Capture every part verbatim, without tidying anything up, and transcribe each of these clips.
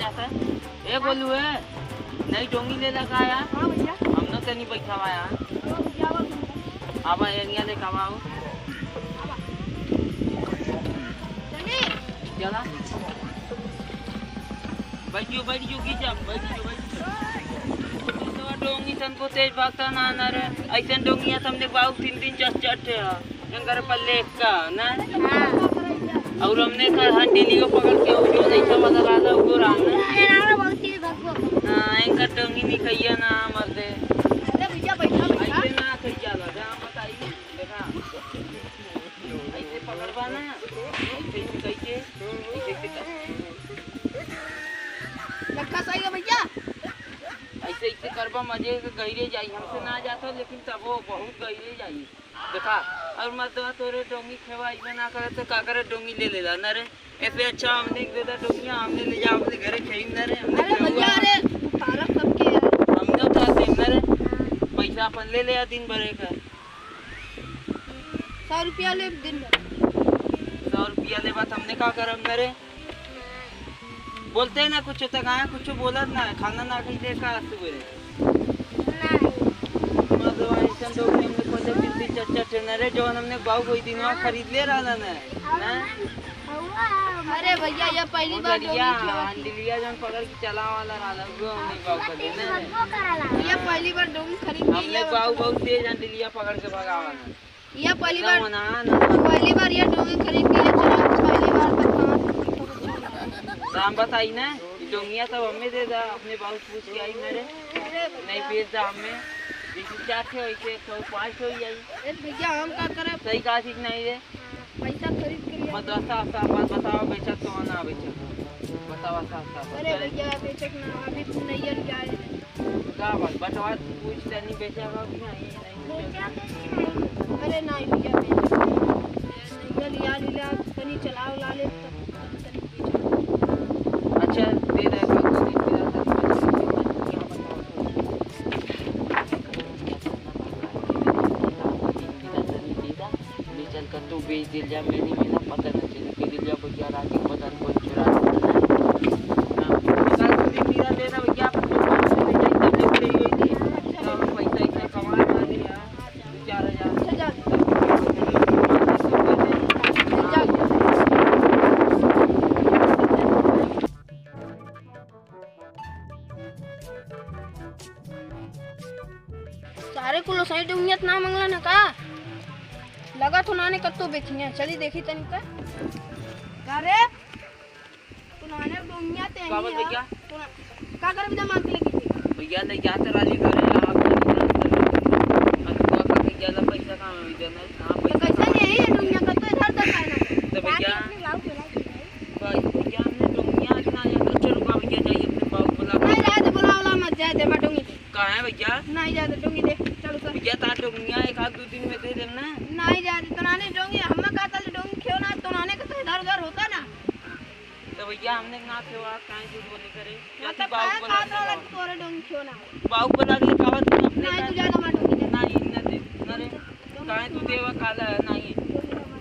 जाता है। ए गोलू है, नई डोंगी ले लगा यार। हाँ भैया। हम लोग तनी बैठा हुआ यार। हाँ भैया, आवा तुम। आवा, एरिया ले का आवा। आवा। चली। चला। बैठियो, बैठियो, की जा, बैठियो, बैठियो। तो डोंगी तनको तेज भागता ना, ना रे। ऐसन डोंगिया सामने बाऊ तीन तीन चार चार ठे है। एंकर पर लेख का, ना? हाँ। और हमने का हंडिलियो पकड़ के वो जो जैसा वाला रहला, वो रहा ना। अरे, रावण बहुत तेज भगवो। हाँ, एंकर डोंगी निकैया ना, मर दे। अरे भैया, बैठा, बैठा। ऐसे ना कही जाला, जहाँ बताइए, देखा। ऐसे पकड़बा ना, ऐसे, ऐसे कह के, ऐसे, ऐसे कर। लक्का सही है भैया। ऐसे, ऐसे करबा, मजे के गहिरे जाई, हमसे ना जात हो, लेकिन तबो बहुत गहिरे जाई। देखा, और मर्दवा तोरे डोंगी खेवाई में ना करे तो का करे, डोंगी ले लेला ना रे। ऐसे अच्छा हमने एक दे दा डोंगिया, हमने ले जा अपने घरे खेई ना रे, हमने अरे खेवा। भैया, अरे उतारा सबके यार। हमने उतार दे ना रे। हाँ। पैसा अपन ले ले या दिन भरे का। सौ रुपया ले दिन भर। सौ रुपया ले बात हमने का करब ना रे। बोलते ना कुछ, तो कहाँ कुछ बोलत ना है, खाना ना खइले का सुबह। नहीं। मतलब ऐसन डोंगी हमने खोजे तीन तीन चार चार ठे ना रे, जौन हमने बाऊ कोई दिन वहाँ खरीद ले रहा ना, ना? अरे भैया, ये पहली बार डोंगी खेवा थी। हंडिलिया जौन पकड़ के चला वाला रहा, वो हमने बाऊ कर देना है। ये पहली बार डोंगी खरीद के हमने ये बाऊ बहुत तेज हंडिलिया पकड़ के भगावा ना। ये पहली बार, एकदम अनान। पहली बार ये डोंगी खरीद के ये चला, पहली बार तो कहाँ से सीखा कुछ। तो हम बताई ना, ये डोंगिया सब हमें दे दा, अपने बाबू से पूछ के आई मेरे, अरे भैया। नहीं बेच दा हमें, जैसे चार ठे वैसे एक सौ पाँच सौ ही आई। अरे भैया, हम का करब? सही कहा ठीक नहीं रे। हाँ, पैसा खरीद के लिए। मत रस्ता, रस्ता, बात बताओ, बेचत तो ना बेचत, बताओ, रस्ता, रस्ता, अरे बताओ। भैया, बेचत ना, अभी तो नहीं लिया है। का बात, बटवा पूछ तनी बेचा बा कि नहीं, नहीं बेचा? अरे नहीं भैया, बेचा। नहीं लिया, लिया, तनी चलाओ ला ले, तब, तब तनी बेचा। अच्छा, दे दे, का दे दे, दे दे, दे दे, क्या बताओ? ले चल कर तू बेच दिल जा, मेरी मेरा पता न चले, के दिल जा भैया, रात को पता न कौन चुरा ले। हाँ, पता न चले, मेरा लेना भैया, अपन लोग बात से ले जाए, तब ले पड़े हुए थे। तो हम पैसा इतना कमा ना लिया, चार हजार। सारे कुल सही डोंगिया त ना मंगला ना का? लगा तो नाने कत्तो बेचिया, चली देखी तनी का। का रे? तू नाने डोंगिया ते का बात नहीं है। भैया? तू ना, का करे बिना मांग के लेके थी? भैया ले जाते राली घरे, आप अरे तो का भैया ला पैसा कहाँ में देना है? हाँ, तो पैसा कैसे कहाँ नहीं है में? डोंगिया का तो इधर उधर जाना है। तो भैया, जाके अपने गाँव के लाओ। भाई, भैया, हमने डोंगिया आज ना आया, तो चलो, बाबू, क्या चाहिए अपने बाबू को बुला के? नहीं, जाए दे, बुला, बुला मत, जाए दे, मैं डोंगी दे। कहाँ है भैया? नहीं, जाए दे, डोंगी दे, चलो सर। भैया, तार डोंगिया एक आध दो दिन में दे देना। नहीं, जाए दे, तो नाने डोंगी, हम का ताले डोंगी खेव ना, तो नाने के तो इधर उधर होता ना। तो भैया, हमने ना खेव, आप काहे झूठ बोले करे? हाँ, जाती तो बाबू को बुला के तोरे डोंगी खेव ना। बाबू को बुला के लेके आवा, तो अपने नहीं, का तू जाए दे, मैं डोंगी दे। नहीं, ना दे, ना रे। काहे तू देवा काला है? नहीं,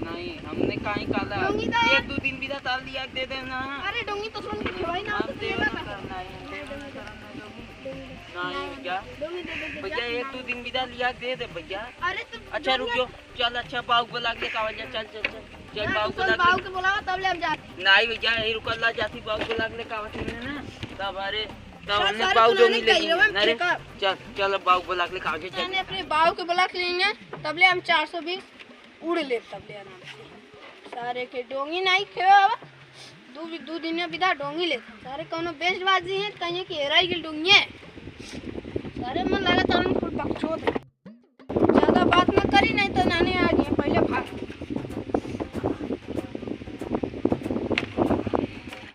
नहीं, हमने काहे काला? डोंगी दा। एक दो दिन बिदा ताल लिया के दे देना। अरे डोंगी तो सुन के भाई ना, हम तो देवा देवा ना का। कर, नहीं, देवा ना कर, नहीं, डोंगी। नहीं, नहीं, भैया। डोंगी दे दे, दे, भैया, जा, एक ना। दो दिन बिदा लिया के दे दे भैया। अरे तो अच्छा, डोंगी रुक जाओ। चल, अच्छा, बाऊ को लाग ले कावल जा, चल, चल, चल। चल, ना, बाऊ तू को चल, लाग बाऊ ले। के बुलावा, तब ले हम जाते। नहीं भैया, यही रुकल ला जाती, बाऊ को लाग ले कावल ना। तब अरे, तब चल, हमने सारे बाऊ पुराने डोंगी ले गइलवा लेंगे। अरे, ठीक है। चल, चल, अब बाऊ को बुला के लेके आगे चल। मैंने अपने बाऊ के बुला के लेंगे, तब ले हम चार सौ बीस उड़ ले, तब ले आराम से। सारे के डोंगी नहीं खेवे अब। दू, दू दिन में बिदा डोंगी लेते। सारे कौनो बेच बाजी है, कहीं कि हेराई गेल डोंगी है। सारे मन लगा तो हम कुल बकचोद है।